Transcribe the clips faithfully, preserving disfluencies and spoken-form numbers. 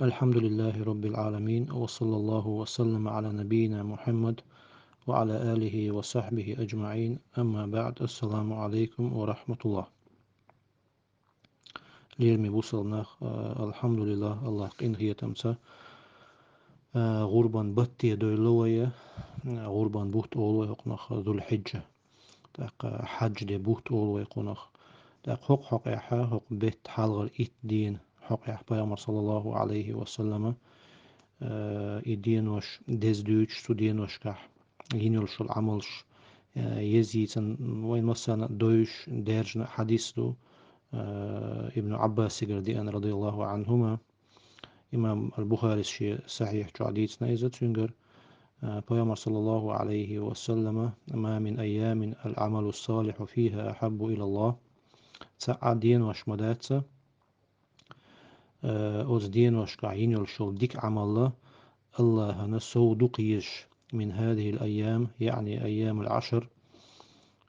الحمد لله رب العالمين، وصلى الله وسلم على نبينا محمد وعلى آله وصحبه أجمعين. أما بعد، السلام عليكم ورحمة الله. Лераме бусалба нах, а, алхьамдулиллахӀ, АллахӀа къинхетамца, а, гӀурбан батте дойла вай, а, гӀурбан бутт олу вай хӀокхунах Зулхьиджа. ТӀаккха хьаджде бутт олу вай кхунах. ТӀаккха хӀокху хьокъехьа, хӀокху бетта хьалхара итт дена хьокъехь Пайхамар, саллаллахӀу ӀалайхӀи ва саллама, а, и денош деза дуьйцуш, цу деношкахь йина йолуш йолу Ӏамалш, а, еза йийцина, вайн массарна а девзаш, даьржина хьадис ду, а, Ибн Ӏаббасигара деана, радияллахӀу ӀанхӀума. Имам аль-Бухарис шен Сахьихь чохь дийцина иза цуьнгара, а, Пайхамар, саллаллахӀу ӀалайхӀи ва саллама: «ما من أيام العمل الصالح فيها أحب إلى الله». Цхьа а денош ма дац, а, оцу деношкахь йина йолуш йолу дика Ӏамал АллахӀана сов дукха езаш, «من هذه الأيام», яъни أيام العشر,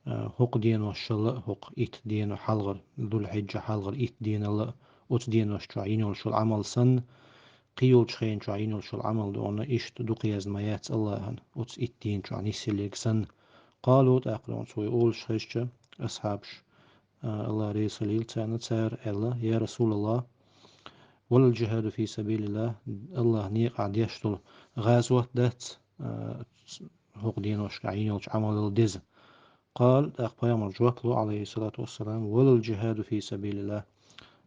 а, хӀокху деношшал а, хӀокху итт дена хьалхара, Зулхьиджа хьалхара итт денал а, оцу денош чохь йина йолуш йолу Ӏамал санна, кхин йолчу хенан чохь йина йолуш йолу Ӏамал ду хьуна, иштта дукха езна ма яц АллахӀана оцу итт дена чохь нисъеллиг санна. Къалу, тӀаккха цо и олуш хезча, асхьабаш, а, АллахӀ реза хуьлийла царна, цара аьлла: «يا رسول الله، ولا الجهاد في سبيل الله», АллахӀан некъахь деш долу гӀазот дац, а, хӀокху деношкахь йина йолчу Ӏамалал деза. Къала, тӀаккха Пайхамара жоп ло, ӀалайхӀиссалату вассалам: «ولا الجهاد في سبيل الله»,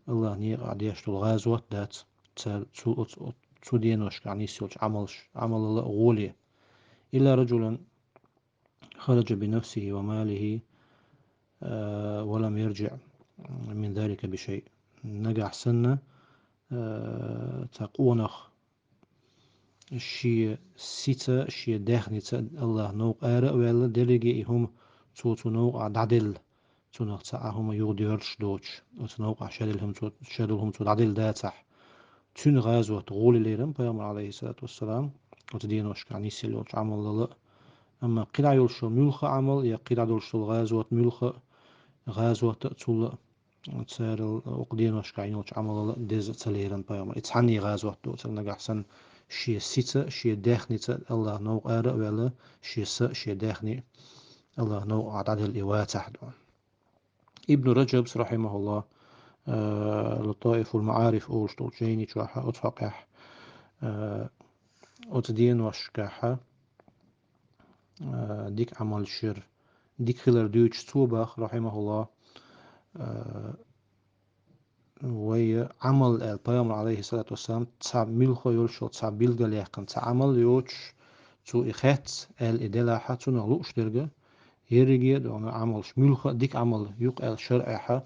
АллахӀан некъахь деш долу гӀазот дац, цара цу, оцу, оцу, цу деношкахь нисъеллачу Ӏамалш, Ӏамалал а гӀоле. «إلا رجلا خرج بنفسه وماله، а, ولم يرجع من ذلك بشيء». Нагахь санна, а, цхьа къонах шен сица, шен даьхница АллахӀан новкъа ара а ваьлла, дерриге и хӀума цо цу новкъахь дӀаделла, цунах цхьа а хӀума юхадоьрзуш доцуш, оцу новкъахь шадолу хӀума цо, шадолу хӀума цо дӀаделла дацахь, цуьнан гӀазот гӀоле лерина Пайхамар, ӀалайхӀиссалату вассалам, оцу деношкахь нисъелла йолчу Ӏамалал а. Амма кхидӀа йолуш йолу муьлхха а Ӏамал, я кхидӀа долуш долу гӀазот муьлхха а, гӀазот а цул а, царал оцу деношкахь йина йолчу Ӏамалал а деза ца лерина Пайхамар. И цхьанне гӀазот доцург нагахь санна, шен сица, шен даьхница АллахӀан новкъа ара а ваьлла, шен са, шен даьхни АллахӀан новкъахь дӀаделла и вацахь ду. Ибн Раджабс, рахьимахӀуллахӀ, а, «Латаифул МаӀариф» олуш долчу жайни чохь, оцу хьокъехь, а, оцу деношкахь, а, дика Ӏамал шира, дика хилар дуьйцуш цо боху, рахьимахӀуллахӀ, а, вай Ӏамал аьлла, Пайхамар, ӀалайхӀиссалату вассалам, цхьа муьлхха йолуш йолу, цхьа билгалъяьккхина, цхьа Ӏамал йоцуш, цо и хецна аьлла и делахь, цунах лууш дерг, ерриге а ду хьуна Ӏамалш, муьлхха а дика Ӏамал юкъа аьлла шарӀехь,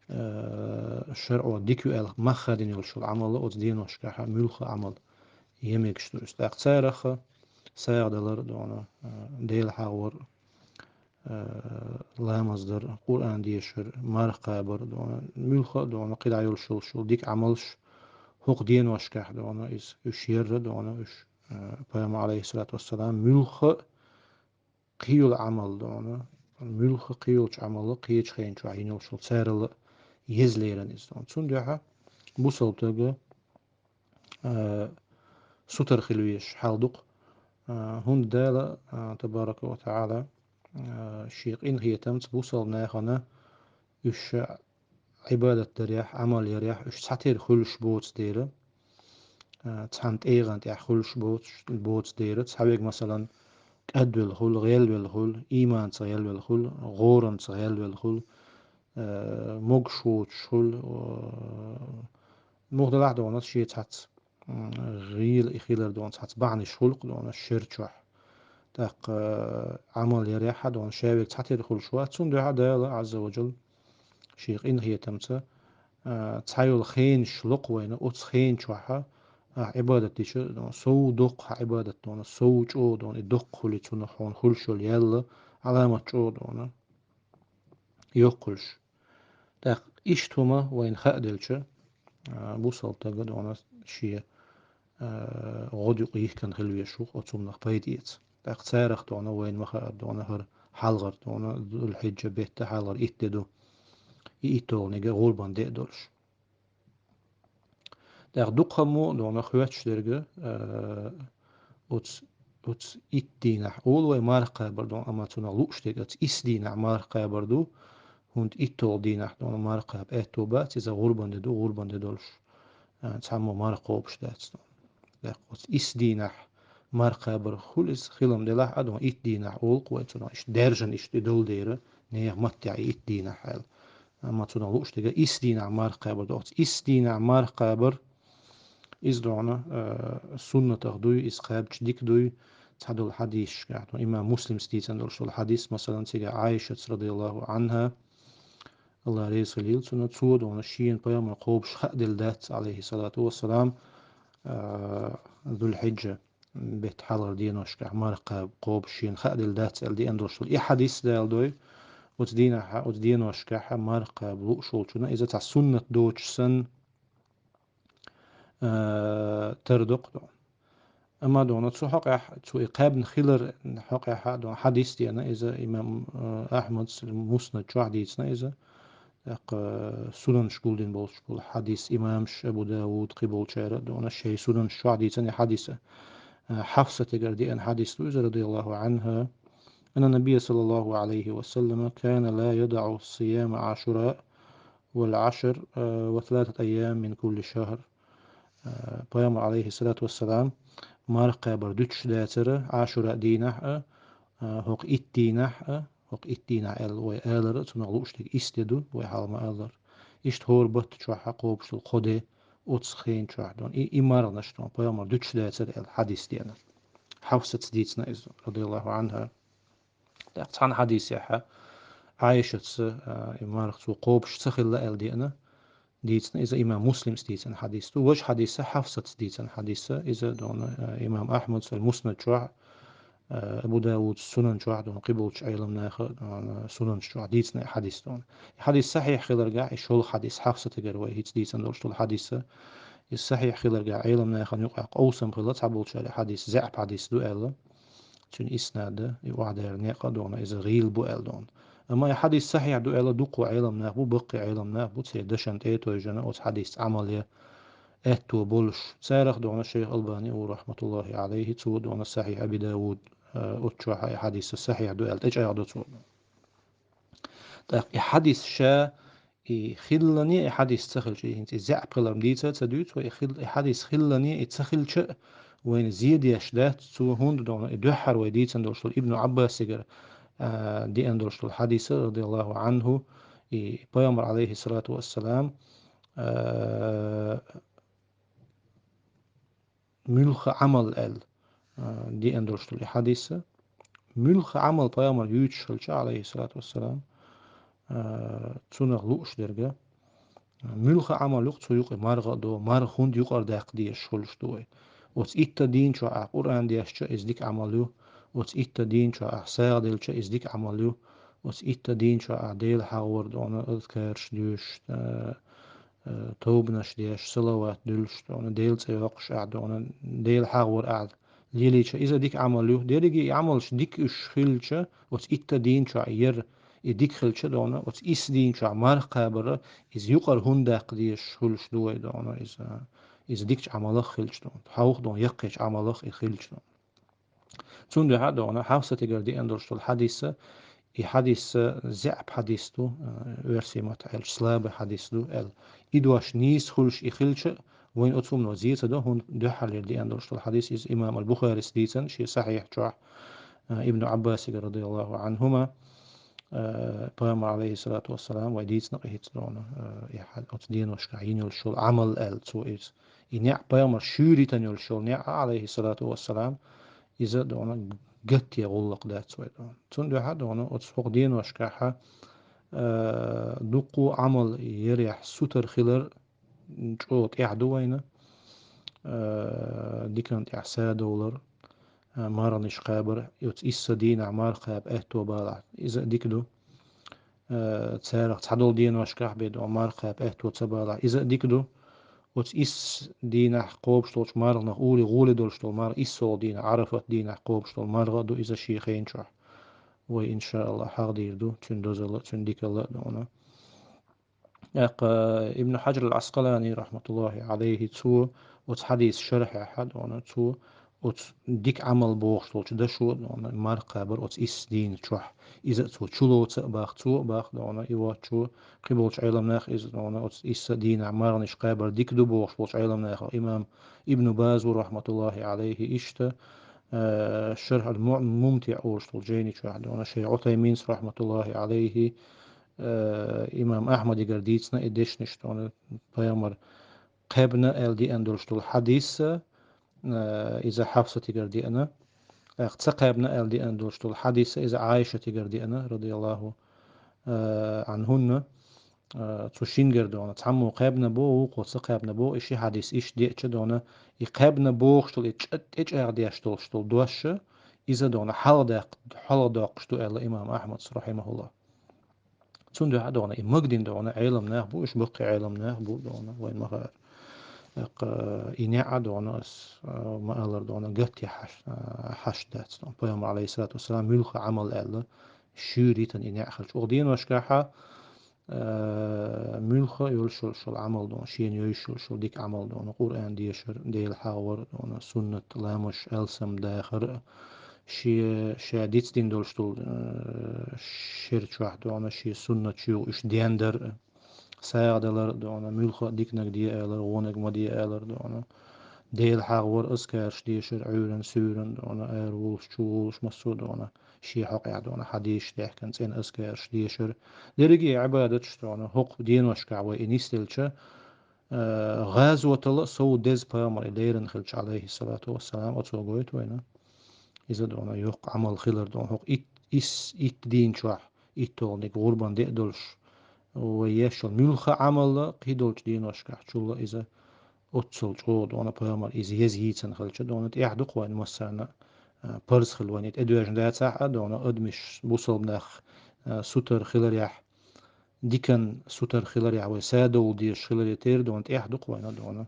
а, шарӀо дика ю аьлла мах хадийна йолуш йолу Ӏамал оцу деношкахь муьлхха а Ӏамал ян мегаш ду иза. ТӀаккха царах сагӀа далар а ду хьуна, а, Дела хьахор, а, ламаз дар, Къуръан дешар, марха кхабар а ду хьуна, муьлхха а ду хьуна кхидӀа йолуш йолуш йолу дика Ӏамалш хӀокху деношкахь ду хьуна иза, уьш ярра а ду хьуна, уьш, а, Пайхамар, ӀалайхӀиссалату вассалам, муьлхха а кхин йолу Ӏамал ду хьуна, муьлхха а кхин йолчу Ӏамал кхечу хенан чохь йина йолуш йолу царал а еза лерина иза ду хьуна. Цундела бусалба стага, а, сутара хила везаш хьал ду-кх, а, хӀунда Дала, а, табарака ва таӀала, а, шен къинхетамца бусалба нахана уьш Ӏибадат дарехь, Ӏамал ярехь уьш цхьатерра хуьлуш боцу дела, а, цхьана тӀегӀан тӀехь хуьлуш боцуш, боцу дела, цхьаверг, масалан, кӀадвелла хуьлу, гӀелвелла хуьлу, ийманца гӀелвелла хуьлу, гӀоранца гӀелвелла хуьлу, а, могуш воцуш хуьлу, а, муха делахь а ду хьуна шен цхьацца, м, гӀийла и хилар ду хьуна цхьацца бахьанаш хуьлу-кх ду хьуна шер чохь. ТӀаккха, а, Ӏамал ярехь а ду хьуна шаверг цхьатерра хуьлуш вац, цундела Дала, Ӏазза ва Джалла, шен къинхетамца, а, цхьа йолу хенаш ло-кх вайна, оцу хенан чохь, а, ахь Ӏибадат дича, ду хьуна, сов доккха хьан Ӏибадат ду хьуна, сов чӀогӀа ду хьуна и доккха хуьлу цунах хьуна хуьлуш йолу ял а, Ӏаламат чӀогӀа ду хьуна йоккха хуьлуш. ТӀаккха иштта хӀума вайна хаа делча, а, бусалба стага ду хьуна шен, а, гӀодаюкъ йихкина хила везаш ву-кх оцу хӀуманах пайда эца. ТӀаккха царах ду хьуна вайна ма хаара ду хьуна хӀара хьалхара ду хьуна Зулхьиджа бетта хьалхара итт де ду. И итталгӀаниг гӀурбан де а долуш. ТӀаккха дукха мо дона хоьттуш дерг, э, оц, оц итт дийнахь олу вай марха кхабар дона, амма цунах лууш дерг оц исс дийнахь марха кхабар ду, хӀунда иттолгӀа дийнахь дона марха кхаба аьтто бац, иза гӀурбан де ду, гӀурбан де долуш, э, цхьаммо марха кхобуш дац дона. ТӀаккха оц исс дийнахь марха кхабар хуьлу иза хилам делахь а дона, итт дийнахь олу-кх вай цунах, иштта даьржина иштта и долу дера, нехан маттехь и итт дийнахь аьлла. Амма цунах лууш дерг исс дийнахь марха кхабар ду. Оц исс дийнахь марха кхабар, иза дона, э, суннатах дуй, иза кхаьбча дика дуй, цхьадолу хьадисашкахь. Дона имам Муслимс дийцина долуш долу хьадис, масалан, цигахь Ӏайшатс, радияллаху Ӏанха, Алла реза хилийла цунна, цо дона шена пайхамар кхобуш хааделла дац, алейхиссалату вассалам, э, Зулхьиджа беттан хьалхара деношкахь марха кхаба кхобуш шена хааделла дац аьлла деана долуш долу и хьадис даладой, оцу дийнахь, оцу деношкахь марха кхаба лууш волчунна иза цхьа суннат доцуш санна, э, тардо-кх дона. Амма дона цу хьокъехь, цу и кхаьбна хилар хьокъехь а дона хьадис деана иза имам, э, Ахьмадс Муснад чохь дийцина иза. ТӀаккха, э, сунанаш гулдина болуш болу хьадис имамаш Абу Давуд, кхин болчара а дона шайн сунанаш чохь дийцина и хьадиса. Э, Хьафсатигара деана хьадис ду иза, радияллаху Ӏанха. أن النبي صلى الله عليه وسلم كان لا يدع صيام عاشوراء والعشر، э، وثلاثة أيام من كل شهر. Э, пайхамар, алейхиссалату вассалам, марха кхабар дуьтуш дацара Ӏашура дийнахь а, э, хӀокху итт дийнахь а, хӀокху итт дийнахь аьлла вай алара, цунах лууш дерг исс де ду, вай хьалха ма-аллара. Иштта хӀора баттахь чохь кхобуш долу кхо де оцу хенан чохь дона. И, и марханаш дона пайхамар дуьтуш дацара аьлла хьадис деана. Хьафсатс дийцина иза, радияллаху Ӏанха. ТӀаккха цхьана хьадисехь Ӏайшатс, а, и марха цо кхобуш ца хилла аьлла деана, дийцина иза имам Муслимс дийцина хьадис ду. Важа хьадиса Хьафсатс дийцина хьадиса, иза дона, а, имам Ахьмадс ал-Муснад чохь, а, Абу Давудс Сунан чохь дона, кхин болчу Ӏеламнаха дона Сунанаш чохь дийцина и хьадис дона. И хьадис сахьихь хиларгахь, и шолгӀа хьадис Хьафсатигара вай хӀинца дийцина долуш долу хьадиса, и сахьихь хиларгахь Ӏеламнахана юкъахь къовсам хилла цхьаболчара хьадис заьӀап хьадис ду аьлла. Цуьнан иснада и охьадер некъа дона, иза гӀийла бу аьлла дона. Амма и хьадис сахьихь ду аьлла дуккха Ӏеламнах бу, баккхий Ӏеламнах бу, церан дашан тӀе а тойжина оцу хьадисца Ӏамал ян аьтто болуш. Царах дона шайх Албани ву, рахматуллахи алейхи, цо дона Сахьихь Аби Давуд, э, оцу чохь и хьадис сахьихь ду аьлла тӀечӀагӀдо цо. ТӀаккха и хьадис ша и хиллане, и хьадис ца хилча, и хӀинца и заьӀап хилар дийца а ца дуьйцу вай, и хил-, и хьадис хиллане, и ца хилча а, вайна зен деш дац цо, хӀунда дона и дуьххьара вай дийцина долуш долу Ибну Ӏаббасигара, а, деана долуш долу хьадиса, радияллаху Ӏанху, и пайхамар, алейхиссалату вассалам, а, муьлхха Ӏамал аьлла, а, деана долуш долу и хьадиса. Муьлхха Ӏамал пайхамар юьйцуш хилча, алейхиссалату вассалам, а, цунах лууш дерг, а, муьлхха Ӏамал ю-кх цу юкъе марха а до, марха хӀунда юкъара даккха дезаш хуьлуш ду вай. Оцу итта дийна чохь ахь Къуръан дешча, иза дика Ӏамал ю. Оцу итта дийна чохь ахь сагӀа делча, иза дика Ӏамал ю. Оцу итта дийна чохь ахь Дела хьагӀор дона, азкараш дуьйш, а, э, тобанаш деш, салават дуьллуш дона, Делан цӀе йоккхуш ахь дона, Дела хьагӀор ахь лелийча, иза дика Ӏамал ю. Дерриге и Ӏамалш дика уьш хилча, оцу итта дийна чохь яр и дика хилча дона, оцу исс дийна чохь марха кхабар, иза юкъара хӀунда даккха дезаш хуьлуш ду вай дона, иза, иза дикачу Ӏамалах хилча дона, хьовха дона, яккхийчу Ӏамалах и хилча дона. Цундела дона Хьафсатигара деана долуш долу хьадиса, и хьадиса заьӀап хьадис ду, э, оьрсийн маттахь аьлча, слабый хьадис ду аьлла. И дош нийса хуьлуш и хилча, вайна оцу хӀумано зен ца до, хӀунда дуьххьарлера деана долуш долу хьадис, иза имам ал-Бухарис дийцина шен Сахьихь чохь, э, Ибну Ӏаббасигара, радияллаху Ӏанхума, э, пайхамар, алейхиссалату вассалам, вай дийцина къахӀитта дона, э, и хьад-, оцу деношкахь йина йолуш йолу Ӏамал аьлла цо иза. И неӀ пайхамар шуьйра йитина йолуш йолу неӀ, алейхиссалату вассалам, иза дона гатте гӀуллакх дац вай дона. Цундела дона оцу хӀокху деношкахь, э, дуккха Ӏамал ярехь сутара хилар чӀогӀа тӀехь ду вайна, э, диканна тӀехь садовлар, э, марханаш кхабар, оцу исс дийнахь марха кхаба аьтто балахь, иза а дика ду. Э, царах цхьадолу деношкахь бен дона марха кхаба аьтто ца балахь, иза а дика ду. Оцу исс дийнахь кхобуш долчу марханах угӀули гӀоле долуш долу марха, иссолгӀа дийнахь, Ӏарафат дийнахь кхобуш долу марха а ду иза шен хенчохь. Вай, иншааллахӀ, хьахдийр ду цуьнан дозалла а, цуьнан дикалла а дона. ТӀаккха Ибн Хьаджар ал-Ӏаскъалани, рахьматуллахӀи Ӏалайхи, цо оцу хьадис шархьехь, дона, цо оцу дика Ӏамал бохуш долчу дашо, дона, марха кхабар оцу исс дийнан чохь. Иза а цо чулоца а бах, цо а бах, дона, и воцчо, кхиболчу Ӏеламнаха иза, дона, оцу исс дийнахь марханаш кхабар дика ду бохуш болчу Ӏеламнаха, имам Ибн Баз ву, рахьматуллахӀи Ӏалайхи, иштта, э, Шархь ал-Му-, Мумтиъ олуш долу жайни чохь, дона, шайх Ӏутайминс, рахьматуллахӀи Ӏалайхи, э, имам Ахьмадигара дийцина и дешнаш, дона, пайхамар кхаьбна аьлла деана долуш долу хьадис, э, иза Хьафсатигара деана. ТӀаккха ца кхаьбна аьлла деана долуш долу хьадис, иза Ӏайшатигара деана, радияллаху, э, Ӏанхунна. Э, цу шингара, дона, цхьаммо кхаьбна бо, вукхо ца кхаьбна бо, и ши хьадис иштта деача, дона, и кхаьбна бохуш долу, и чӀа-, тӀечӀагӀдеш долуш долу дош, иза, дона, хьалхадаккх-, хьалхадоккхуш ду аьлла имам Ахьмадс, рахьимахуллах. Цундела, дона, и магадина, дона, Ӏеламнах бу, уьш баккхий Ӏеламнах бу, дона, вайн ма хаара. ТӀаккха и неӀ, дона, ас, а, ма-аллара, дона, гатте хьаш-, а, хьашт дац, дона. Пайхамар, алейхиссалату вассалам, муьлха Ӏамал аьлла, шуьйра йитина и неӀ хилча. Оха деношкахьа, а, муьлха йолуш йолуш йолу Ӏамал, дона, шена йойуш йолуш йолу дика Ӏамал, дона, Къуръан дешар, Дела хьахавар, дона, суннат, ламаш, алсам дахар, шен, ша дицдина долуш долу, э, шер чохь, дона, шен суннат чуьйгӀу уьш дендар, сагӀа далар, дона, муьлха а диканиг де алар, вониг ма де алар, дона, Дела хьахавар, азкараш дешар, Ӏуьйран, суьйран, дона, ара волуш, чу волуш, массо а, дона, шен хьокъехь, дона, хьадисаш даьхкина, цӀена азкараш дешар. Дерриге а Ӏибадаташ, дона, хӀокху деношкахь вай и нисделча, э, гӀазотала а сов деза пайхамар и леррина хилча, алейхиссалату вассалам, оцо гойту вайна. Иза, дона, йоккха Ӏамал хилар, дона, хӀокху ит-, ис-, итт дийна чохь, иттолгӀаниг гӀурбан де а долуш, вай еш йолу муьлха Ӏамал а кхидолчу деношкахь чул а иза оццул чӀогӀа, дона, пайхамар иза еза йийцина хилча, дона, тӀехь ду-кх вайн массарна, а, парз хила вайн и тӀедоьжна дацахь а, дона, адамаш, бусалба нах, а, сутара хиларехь, дикан сутара хиларехь, вай садовла дезаш хиларе терра, дона, тӀехь ду-кх вайна, дона,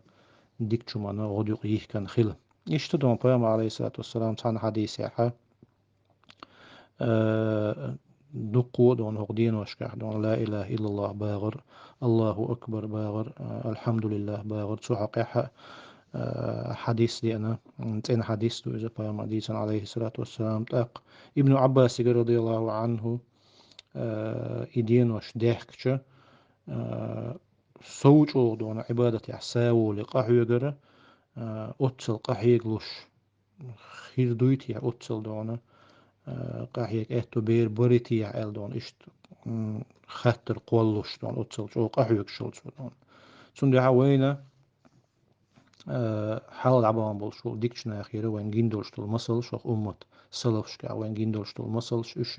дикачу хӀуманна гӀодаюкъ йихкина хила. Иштта, дона, пайхамар, алейхиссалату вассалам, цхьана хьадисехьа, э, дуккха а, дона, хӀокху деношкахь, дона, ла илаха иллаллах багӀар, Аллаху акбар багӀар, э, алхьамдулиллах багӀар, цу хьокъехьа, э, хьадис деана, м, цӀена хьадис ду иза, пайхамар дийцина, алейхиссалату вассалам. ТӀаккха Ибну Ӏаббасигара, радияллаху Ӏанху, э, и денош даьхкича, э, сов чӀогӀа, дона, Ӏибадатехь са воле къахьоьгара, э, оццул къахьегалуш хир дуй те оццул, дона, э, къахьега аьтто бер барий те аьлла, дона, иштта, м, хаттар кхоллалуш, дона, оццул чӀогӀа къахьоьгуш йолу цо, дона. Цундела вайна, э, хьалха дӀабахана болуш болу дикачу нахера вайн гина долуш долу масалш, хӀокху уммат салафашкахь вайн гина долуш долу масалш уьш,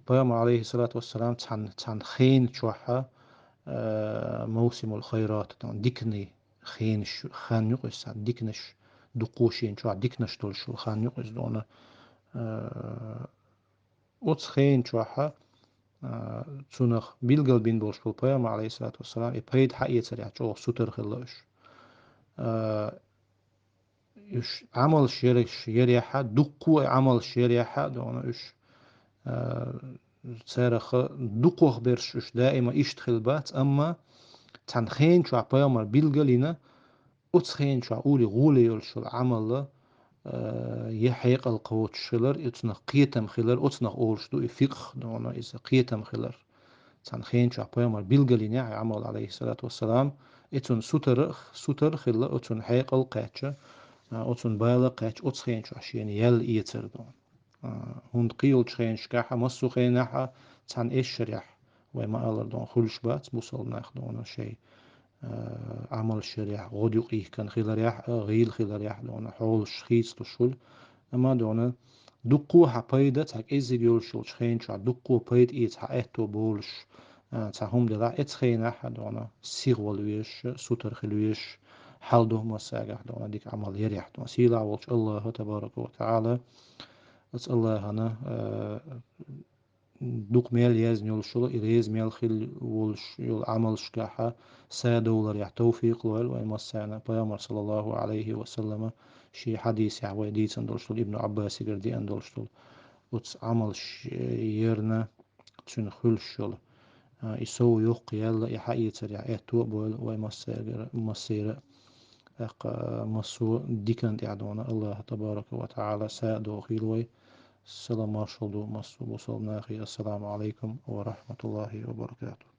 пайхамар, алейхиссалату вассалам, цхьана, цхьана хенан чохьа, э, мавсимул хайрат, дона, диканийн хенаш, хан ю-кх иза, диканаш, дуккха а шена чохь диканаш долуш йолу хан ю-кх иза, дона, э, оцу хенан чохьа, э, цунах билгал бина болуш болу пайхамар, алейхиссалату вассалам, и пайда хьаэцарехь чӀогӀа сутара хилла уьш. Э, уьш Ӏамалш яраш, ярехьа, дуккха а Ӏамалш ярехьа, дона, уьш, э, царах дукхах берш уьш даима иштта хила бац, амма цхьана хенан чохь пайхамар билгал йина, оцу хенан чохь ули гӀоле йолуш йолу Ӏамал, э, я хьекъал кхочуш хилар, оцунах кхетам хилар, оцунах олуш ду и фикъх, дона, иза кхетам хилар. Цхьана хенан чохь пайхамар билгал йинехь Ӏамал, алейхиссалату вассалам, и цунна сутара, сутара хилла, оцунна хьекъал кхаьчча, а, оцунна бала кхаьчча, оцу хенан чохь шена ял эцар, дона. А, хӀунда кхийолчу хенашкахьа, массо а хенахьа, цхьана эшшарехь, вай ма-аллара, дона, хуьлуш бац бусалба нах, дона, шайн, а, Ӏамалш ярехь, гӀодаюкъ йихкина хиларехь а, гӀийла хиларехь, дона, хьолаш хийцалуш хуьлу. Амма, дона, дуккха а хьан пайда, цхьа кӀеззиг йолуш йолчу хенан чохь дуккха а пайда эца хьан аьтто болуш, а, цхьа хӀума делахь, эцу хенахь, дона, сихвала везаш, сутара хила везаш, хьал ду массагахь, дона, дика Ӏамал ярехь, дона. Сийлахь волчу Аллаха, табарака ва таӀала, оцу Аллахана, а, дукха мел язна йолуш йолу, и реза мел хила волуш йолу Ӏамалшкахьа садовларехь тавфикъ лойла вайн массарна. Пайхамар, саллаллаху алейхи ва саллама, шен хьадисехь вай дийцина долуш долу, Ибну Ӏаббасигара деана долуш долу, оцу Ӏамалш ярна цуьнан хуьлуш йолу, А, и сов йоккха яьлла, и хьаэцарехь аьтто а бойла вай массаьргара, массера а. ТӀаккха массо а диканна тӀехь дона АллахӀ табарака ва таӀала са а дохийла вай. Салам-маршалла ду массо а бусалба нахе. Ассаламу Ӏалайкум ва рахьматуллахӀи ва баракатух.